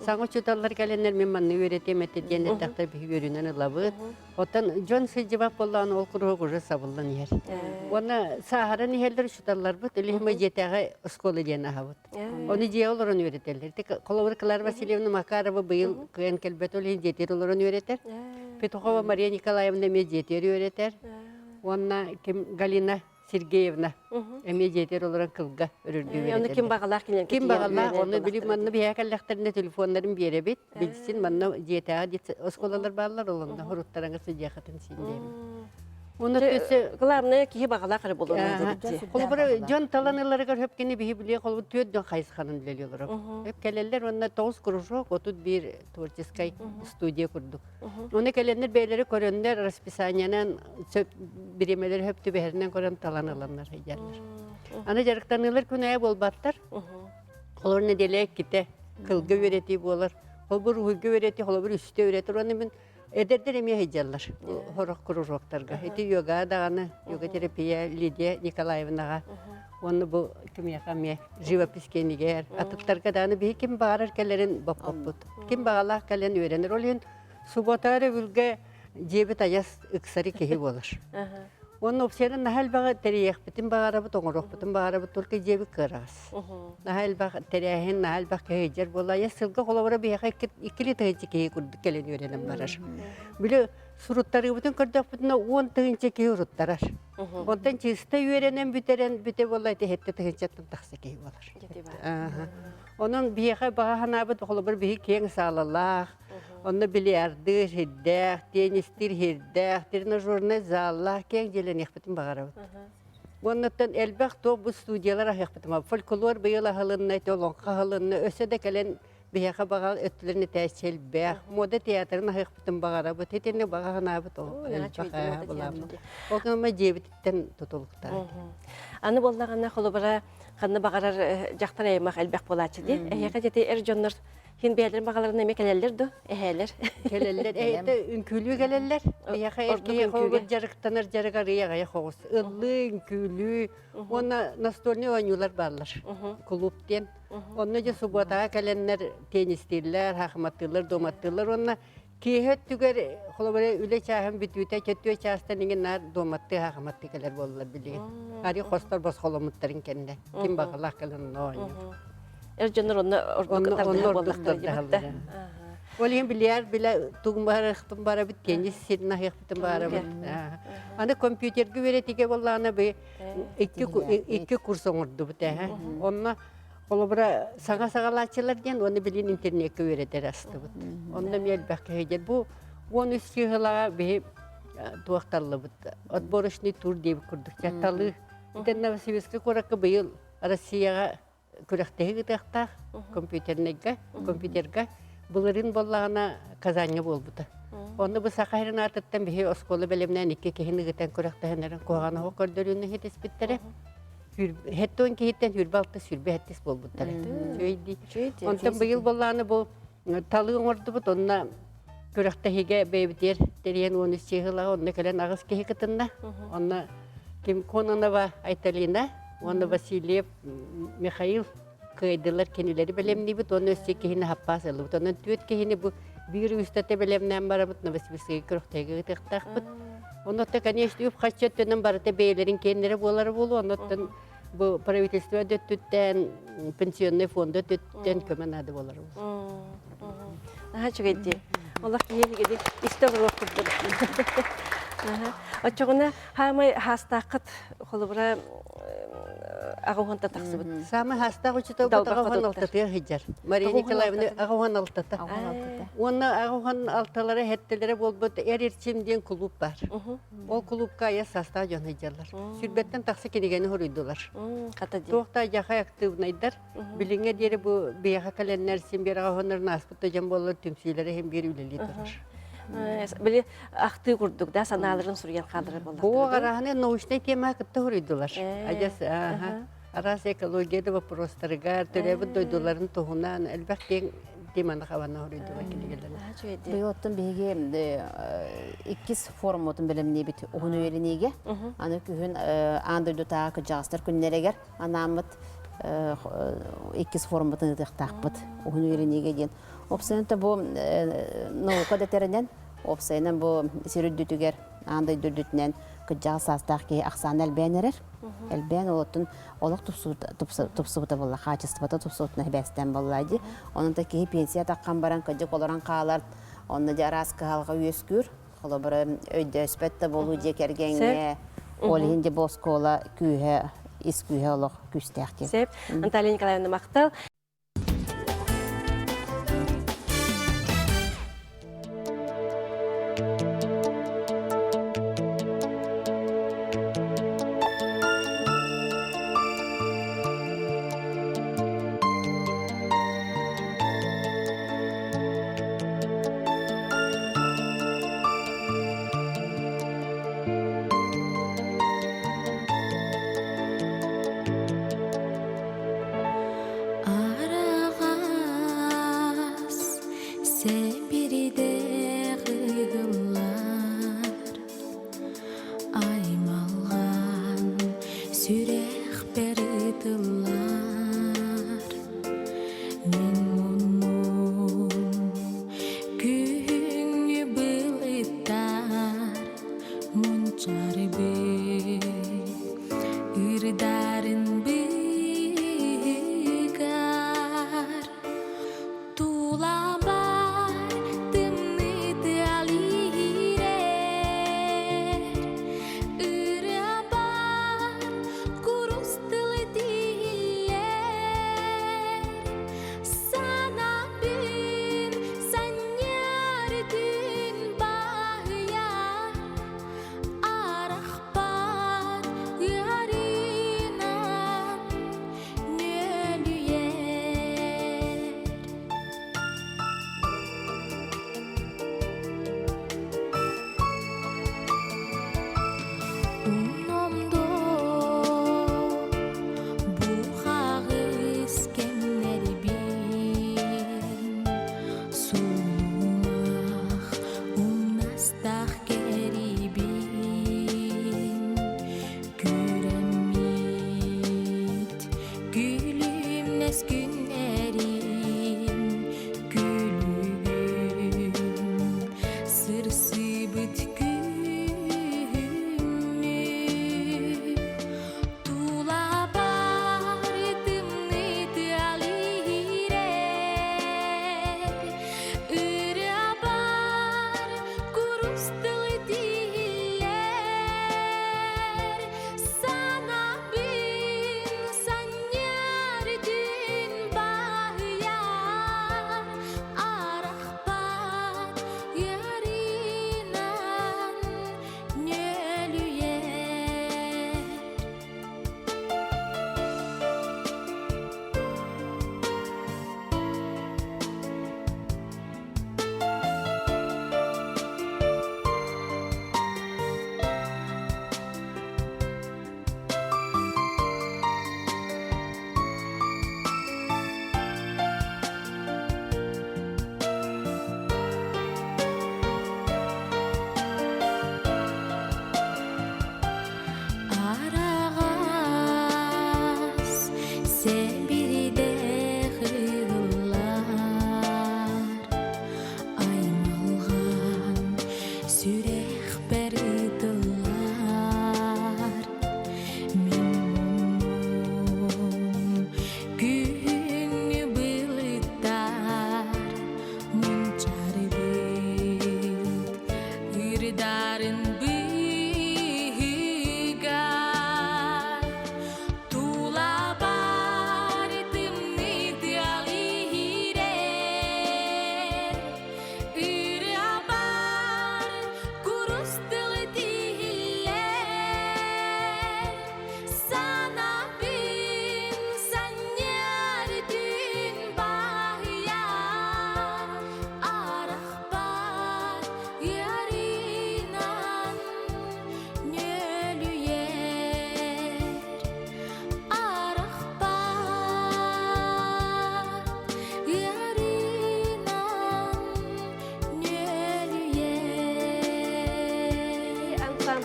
Саҥа учууталлар кэлэннэр мин манна үөрэтиэм этэ диэн эттэхтэр биһиги үөрүүнэн ылабыт. Оттон дьон сылдьыбат буоллаҕына ол куруһуок уже сабыллан иһэр. Уонна сааһыран иһэллэр учууталларбыт Илиһима дьиэтээҕи оскуола диэн аһабыт. Ону дьиэ олорон үөрэтэллэр. Холобур Клара Васильевна Макарова быйыл кыайан кэлбэт ол иһин дьиэтигэр олорон үөрэтэр. Петухова Мария Николаевна эмиэ дьиэтигэр үөрэтэр. Уонна ким Галина Сергеевна эмиэ дьиэтигэр олорон кылга өрөргө үөрэтэллэр. Ону ким баҕалаах кинилэр Ким баҕалаах, ону били манна биһиэхэ кэллэхтэринэ телефоннарын биэрэбит. Билсин манна дьиэтээҕи оскуолалар бааллар, ол онно хоруттараңа сыдьыахатын син диэбит. Уонна өссө главное киһи баҕалаах эрэ буолуон Холобура дьон талан ыларыгар хөп кини биһи билиэ холобур түөрт дьон хайысханан үлэлии олорор. Хөп кэлэллэр уонна тоҕус кружок, 31 творческай студия курдук. Оны кэлэннэр бэйэлэри көрөннөр расписаниенан сөп бириэмэлэри хөп түбэһэринэн көрөн талан ыланнар сылдьаллар. Аны дьарыктаныылар күн аайы буолбаттар. Холобур нэдиэлэ иккитэ кылга үөрэтии буолар. Холобур уһуйга үөрэтии, холобур үстэ үөрэтэр. Уонна мин эдэрдэр эмиэ сылдьаллар сорох кружоктарга. Ити йога даҕаны, йога-терапия Лидия Николаевнаҕа уонна бу кимиэхэ эмиэ живопись киэнигэр атыттарга даҕаны биһи ким баҕарар кэлэрин боппоппут. Ким баҕалаах кэлэн үөрэнэр. Ол иһин суббота өрөбүлгэ дьиэбит айас ыксары киһи буолар. Уонна уопсайынан наһаа элбэҕи тэрийиэхпитин баҕарабыт, оҥоруохпутун баҕарабыт, только дьиэбит кыараҕас. Наһаа элбэх тэрээһин, наһаа элбэх киһи сылдьар буолла. Айас сылга холобура биһиэхэ иккилии тыһыынча киһи курдук кэлэн үөрэнэн барар. Били суруттарыыбытын көрдөхпүтүнэ 10 тыһыынча киһи уруттарар. Онтон чыыста үөрэнэн бүтэрэн бүтэ буолла ити сэттэ тыһыынчаттан тахса киһи буолар. Онон биһиэхэ баҕа санаабыт холобур биһи киэҥ саалалаах, онно бильярдыыр сирдээх, теннистиир сирдээх, тренажернай заллаах киэҥ дьиэлэниэхпитин баҕарабыт. Уоннаттан элбэх туох бу студиялар аһыахпытын фольклор быйыл аһылынна, ити олоҥхо аһылынна, өссө да кэлэн биһиэхэ баҕа өттүлэрин этээччи элбэх, муода театрын аһыахпытын баҕарабыт, итинник баҕа санаабыт ол элбэх былааммыт. Ол гынан дьиэбититтэн тутулуктаах. Аны буоллаҕына холобура ханна баҕарар дьахтар аймах элбэх буолааччы дии. Эһиэхэ дьэти эр дьоннор хин бэйэлэрин баҕаларынан эмиэ кэлэллэр дуо? Эһээлэр. Кэлэллэр. Эһэтэ үҥкүүлүү кэлэллэр. Эһиэхэ эр киһи холобур дьарыктанар дьарык арыйа аҕыйах оҕус. Ыллыы, үҥкүүлүү уонна настольный оонньуулар бааллар. Клуб диэн. Онно дьэ субуотаҕа кэлэннэр теннистииллэр, хахматтыыллар, дуоматтыыллар уонна. Киэһэ өттүгэр холобура үлэ чааһын бүтүүтэ четүө чаастан иҥин наар дуоматтыы хааматтыы кэлэр буоллар билигин. Ари хостор босхоломмуттарын кэннэ ким баҕалаах кэлэн онно оонньуур. Эр дьоннор онно ордук Онно ордук тардаһаллар. Ол иһин билиар билэ тугун барахтын барабыт теннис сирин аһыахпытын барабыт. Аны компьютерга үөрэтигэ буоллаҕына би икки курс оҥордубут ээ. Онно Холобура, саҥа саҕалааччылар диэн уонна билигин интернеккэ үөрэтэр астыбыт. Онно эмиэ элбэх киһи диэн. Бу 13 чыыһылаҕа биһи туох таллыбыт. Отборочный тур диэбит курдук талыы. Итиннэ Новосибирскай куоракка быйыл Россияҕа күрэхтэһии ыытыахтаах компьютернайга, компьютерга былырыын буоллаҕына Казаньҥа буолбута. Онно бу Саха сирин аатыттан биһи оскуола бэлэмнээн икки киһини ыытан күрэхтэһиннэрэн куһаҕан оһох көрдөрүүнү иһитиспиттэрэ. Хэттон киһиттэн 26 27 буолбуттар. Үчүгэй дии. Онтон быйыл буоллааны бу талыы оҥордубут, онно күрэхтэһиигэ бэйэбитигэр тэрийэн 13 чыыһылаҕа онно кэлэн аҕыс киһи кытынна. Онно Ким Кононова Айталина уонна Васильев Михаил кыайдылар кинилэри бэлэмниибит уонна өссө киһини хаппаас ыллыбыт. Онон түөрт киһини бу биир үстэтэ бэлэмнээн барабыт Новосибирскайга күрэхтэһиигэ ыытыахтаахпыт. Оннуттан, конечно, үп-харчы өттүнэн барыта бэйэлэрин киэннэрэ буолара буолуо. Оннуттан бу правительство өттүттэн, пенсионный фонда өттүттэн көмө наада буолар. Наһаа үчүгэй дии. Олох киһи истэ олоруох курдук. Оччоҕуна хаамай хаастааххыт холобура аҕа тахсыбыт. Саамай хаастаах учууталбыт аҕа уон алтатыгар сылдьар. Мария Николаевна аҕа уон алтата. Уонна аҕа уон алталара хэттэлэрэ буолбут Эр Эрчим диэн кулууп баар. Ол кулуупка айа саастаах дьон сылдьаллар. Сүүрбэттэн тахса кинигэни суруйдулар. Туох да дьахай актыыбынайдар. Билиҥҥэ диэри бу биһиэхэ кэлэннэр син биир аҕа уоннарын ааспыт да дьон буоллар түмсүүлэрэ иһин биир үлэлии турар. Били ахтыы курдук да санааларын суруйан хаалларар буоллахтара. Бу араһаны научнай тема кытта суруйдулар. Адьас араас экология да вопростарыгар, төрөөбүт дойдуларын туһунан элбэх киэҥ теманы хабана суруйдулар кинигэлэр. Быйыл оттон биһиги иккис форуммутун бэлэмниибит уһун үөрэниигэ. Аны күһүн аан дойдутааҕы кырдьаҕастар күннэригэр анааммыт иккис форуммутун ыытыахтаахпыт уһун үөрэниигэ диэн. Уопсайынан бу наука дэтэринэн, уопсайынан бу сир үрдүтүгэр, аан дойду үрдүтүнэн кырдьаҕас саастаах киһи ахсаана элбээн эрэр. Элбээн олоттун олох тупсубута буолла, хаачыстыбата тупсубутuna сибээстээн буолла дии. Онон да киһи пенсия таххан баран кырдьык олорон хаалар, онно дьэ араас кыһалҕа үөскүүр. Холобура, өйдөөспөт да буолуу дьиэ кэргэҥҥэ, ол иһин дьэ бу оскуола күүһэ, ис күүһэ олох күүстээх диэн. Сөп. Наталья Николаевна махтал.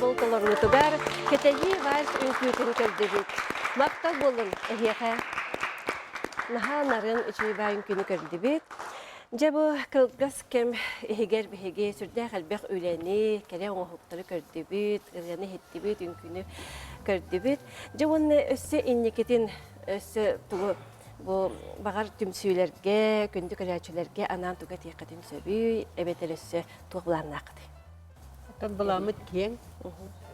ансаамбыл толоруутугар Кэтэһии вальс үҥкүүтүн көрдүбүт. Махтал буоллун эһиэхэ. Наһаа нарын үчүгэй баай үҥкүүнү көрдүбүт. Дьэ бу кылгас кэм иһигэр биһиги сүрдээх элбэх үлэни, кэрэ оҥоһуктары көрдүбүт, ырыаны иһиттибит, үҥкүүнү көрдүбүт. Дьэ уонна өссө инникитин өссө тугу бу баҕар түмсүүлэргэ, күндү көрөөччүлэргэ анаан тугу этиэххитин сөбүй, эбэтэр өссө туох былааннааххытый? Оттон былааммыт киэҥ.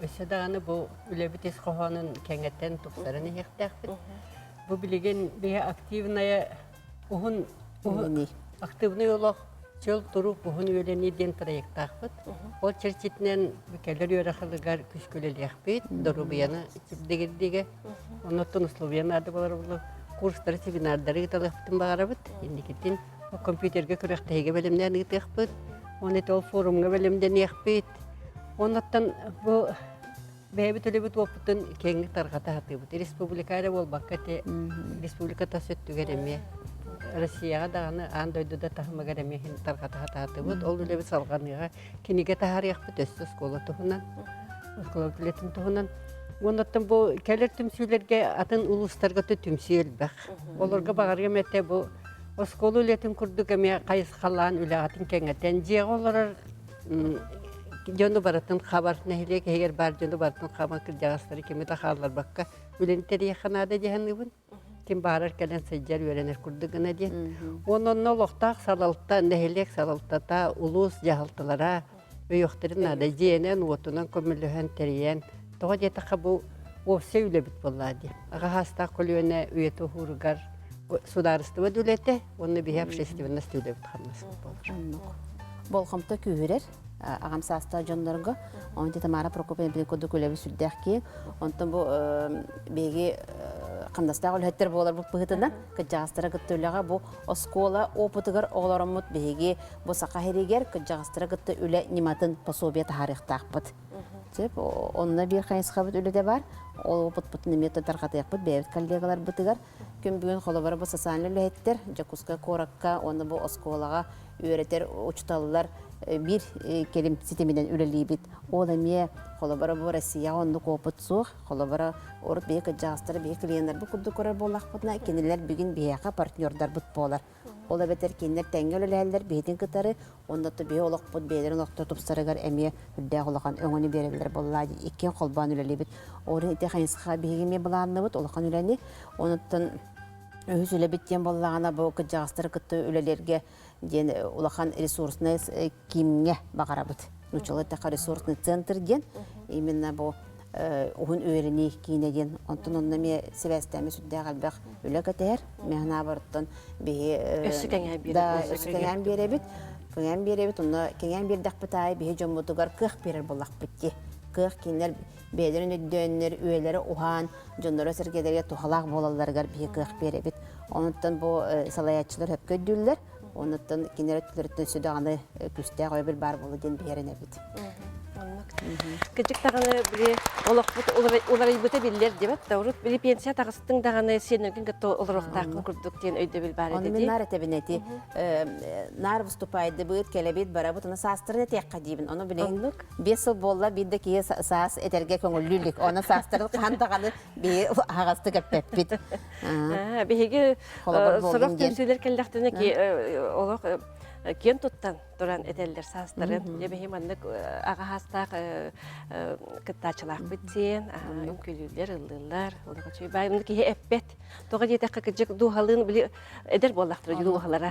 Өссө даҕаны бу үлэбит ис хоһоонун кэҥэтэн, тупсаран иһиэхтээхпит. Бу билигин биһи активная уһун активный олох чөл турук уһун үөрэнии диэн проектаахпыт. Ол чэрчитинэн кэлэр үөрэх ылыгар күскүлэлиэхпит, доруобуйаны чэбдигирдигэ Оннуттан условия наада буолар буолла. Курстары, семинардары ыыталыахпытын баҕарабыт. Инникитин компьютерга күрэхтэһиигэ бэлэмнээн ыытыахпыт. Уонна ити ол форумҥа бэлэмнэниэхпит. Оннуттан бу бэйэбит үлэбит уопутун киэҥник тарҕата сатыыбыт. Республика эрэ буолбакка ити республика тас өттүгэр эмиэ Россияҕа даҕаны аан дойду да таһымыгар эмиэ иһин тарҕата сатаатыбыт. Ол үлэбит салҕаныаҕа. Кинигэ таһаарыахпыт өссө оскуола туһунан. Оскуола үлэтин туһунан. Уоннаттан бу кэлэр түмсүүлэргэ атын улуустарга да түмсүү элбэх. Олорго баҕарыам этэ бу оскуола үлэтин курдук эмиэ хайысхалаан үлэҕитин кэҥэтэн дьиэҕэ олорор дьону барытын хабар нэһилиэк иһигэр баар дьону барытын хабан кырдьаҕастары кими да хаалларбакка үлэни тэрийиэххэ наада дии саныыбын. Ким баарар кэлэн сылдьар үөрэнэр курдук гына диэн. Уонна онно олохтоох салалта, нэһилиэк салалтата, улуус дьаһалталара өйүөхтэрин наада. Дьиэнэн, уотунан көмөлөһөн, тэрийэн. Тоҕо диэтэххэ бу уопсай үлэбит буоллаа дии. Аҕа саастаах көлүөнэ үйэтэ уһууругар судаарыстыба да үлэтэ уонна биһи общественность үлэбит хамнаспыт буолар. Болҕомто күүһүрэр аҕам саастаах дьоннорго. Онон Тамара Прокопьевна курдук үлэбит сүрдээх киэҥ. Онтон бу биһиги хамнастаах үлэһиттэр буоларбыт быһыытынан кырдьаҕастара кытта үлэҕэ бу оскуола опытыгар оҕолороммут биһиги бу саха сиригэр кырдьаҕастара кытта үлэ ньыматын пособие таһаарыахтаахпыт. Сөп, онно биир хайысхабыт үлэтэ бар. Ол опытпытын эмиэ тарҕатыахпыт бэйэбит коллегаларбытыгар. Күн бүгүн холобура бу социальнай үлэһиттэр Дьокуускай куоракка уонна бу оскуолаҕа үөрэтэр учууталлар биир кэлим ситиминэн үлэлиибит. Ол эмиэ холобура бу Россияҕа оннук опыт суох. Холобура урут биһи кырдьаҕастары биһи клиеннарбыт курдук көрөр буоллахпытына, кинилэр бүгүн биһиэхэ партнердарбыт буолар. Ол эбэтэр кинилэр тэҥҥэ үлэлэһэллэр биһитин кытары, уонна то биһи олохпут бэйэлэрин олохторо тупсарыгар эмиэ үрдээх улахан өҥөнү биэрэллэр буоллаа иккиэн холбоон үлэлиибит. Ол ити хайысха биһиги эмиэ былаанныбыт улахан үлэни. Онуттан үһүс үлэбит диэн буоллаҕына бу кырдьаҕастары кытта үлэлииргэ диэн улахан ресурсный киимҥэ баҕарабыт. Нууччалыы эттэххэ ресурсный центр диэн именно бу уһун үөрэнии киинэ диэн. Онтон онно эмиэ сибээстээмэ сүрдээх элбэх үлэ кэтэһэр. Мин санаабар биһи өссө кэҥээн биэрэбит. Да, өссө кэҥээн биэрэбит. Кэҥээн биэрэбит, онно кэҥээн биэрдэхпит аайы биһи дьоммутугар кыах биэрэр буоллахпыт дии. Кыах кинилэр бэйэлэрин өйдөөннөр, үйэлэрэ уһаан, дьонноро-сэргэлэргэ туһалаах буолалларыгар биһи кыах биэрэбит. Онуттан бу салайааччылар сөпкө өйдүүллэр. Онуттан кинилэр өттүлэриттэн өссө даҕаны күүстээх өйөбүл баар буолуо диэн биһирэнэбит. Оннук. Кырдьык даҕаны били олохпут уларыйбыта биллэр диэбэт да урут били пенсия таҕыстыҥ даҕаны сиэннэргин кытта олоруохтааххын курдук диэн өйдөбүл баар этэ Ону мин наар этэбин эти наар выступайдыбыт, кэлэбит, барабыт, ону саастарын этиэххэ диибин. Ону билигин 5 сыл буолла биир да киһи саас этэргэ көҥүллүү илик. Ону саастарын хаһан даҕаны биһи аһаҕастык эппэппит. Биһиги сорох түмсүүлэр кэллэхтэринэ олох киэн туттан туран этэллэр саастарын. Дьэ биһи маннык аҕа саастаах кыттааччылаахпыт диэн үҥкүүлүүллэр, ыллыыллар. Олох үчүгэй баай. Онно киһи эппэт. Тоҕо диэтэххэ кырдьык дууһалыын били эдэр буоллахтара дууһалара.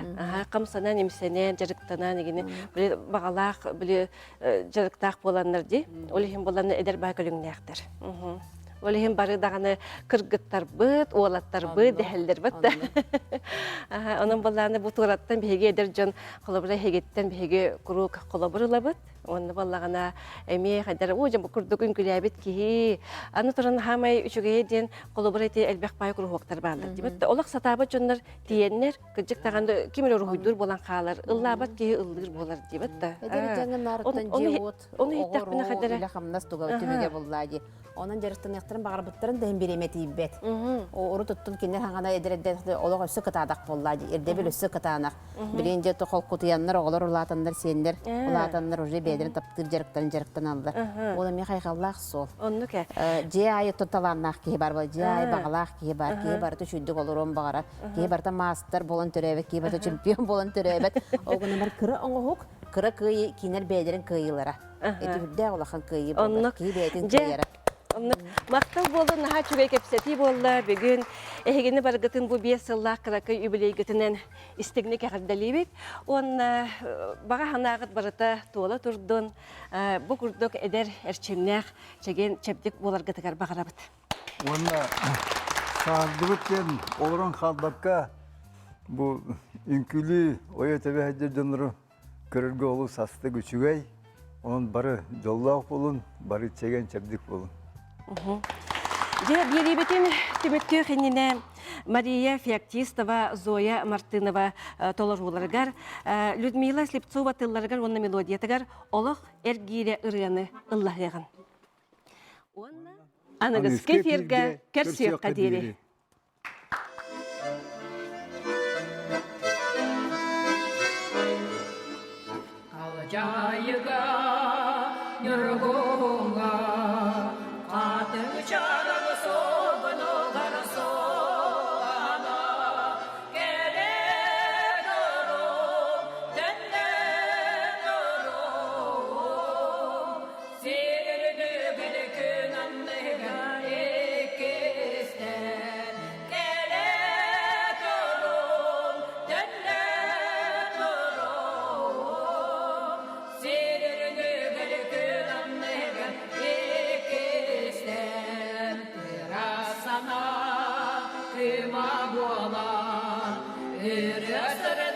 Хамсанан, имсэнэн, дьарыктанан игини били баҕалаах били дьарыктаах буоланнар дии. Ол иһин буолан эдэр баа көрүҥнээхтэр. Ол иһин бары даҕаны кыргыттарбыт, уолаттарбыт дэһэллэрбит да. Онон буоллааны бу туораттан биһиги эдэр дьон холобура эһигиттэн биһиги куруук холобур ылабыт. Уонна буоллаҕына эмиэ хайдар уу дьэ бу курдук үҥкүлээбит киһи. Аны туран хаамай үчүгэйэ диэн холобура ити элбэх баай куруһуоктар бааллар. Дибит олох сатаабыт дьоннор тиийэннэр кырдьык даҕаны ким эрэ уруһуйдуур буолан хаалар, ыллаабат киһи ыллыыр буолар диэбит да. Эдэр дьаҥы наарыттан Ону дьиэ-уот, ону иһиттэхпинэ оҕо хайдара үлэ-хамнас туга түбүгэ буллаа дии. Онон дьарыктаныахтарын. дьарыктаныахтарын баҕарбыттарын да иһин бириэмэ тиийбэт. Урут оттон кинилэр хаҥана эдэр эрдэ олох өссө кытаанах буолла, ирдэбил өссө кытаанах. Билигин дьэ холкутуйаннар, оҕолор улаатаннар, сиэннэр улаатаннар уже бэйэлэрин таптыыр дьарыктарын дьарыктаналлар. Ол эмиэ хайҕаллаах суол. Оннук ээ. Дьиэ аайы оттон талааннаах киһи бар буолла, дьиэ аайы баҕалаах киһи бар, киһи барыта үчүгдүк олоруон баҕарар, киһи барыта маастар буолан төрөөбөт, киһи барыта чемпион буолан төрөөбөт. Ол гынан баран кыра оҥоһук, кыра кыайыы кинилэр бэйэлэрин кыайыылара. Ити үрдээх улахан кыайыы буолар. Киһи бэйэтин кыайара. Оннук. Махтал буоллун, наһаа үчүгэй кэпсэтии буолла. Бүгүн эһигини баргытын бу биэс сыллаах кыракый үбүлүөйгүтүнэн истиҥник эҕэрдэлиибит. Уонна баҕа санааҕыт барыта туола турдун. Бу курдук эдэр эрчимнээх, чэгиэн чэбдик буоларгытыгар баҕарабыт. Уонна саардыбыт диэн олорон хаалбакка бу үҥкүүлүү ойо тэбэ сылдьар дьоннору Көрөргө олус астык үчүгэй, онон бары дьоллоох буолун, бары чэгиэн-чэбдик буолун. Дьэ, биэриибитин түмүктүөх иннинэ Мария Феоктистова, Зоя Мартынова толорууларыгар, Людмила Слепцова тылларыгар уонна мелодиятыгар «Олох эргиирэ» ырыаны ыллаһыаҕын. Уонна аныгыскы эфиргэ көрсүөххэ диэри. Халдьаайыга Ньургуһуҥҥа Хатыҥчараҥ сугунугар суолана Кэлэ турум, төннө турум Сирдүгүн күн анныгар иккистээн Кэлэ турум, төннө турум Сирдүгүн күн анныгар иккистээн Ыра санаа кыыма буолан Ырыа сырдык.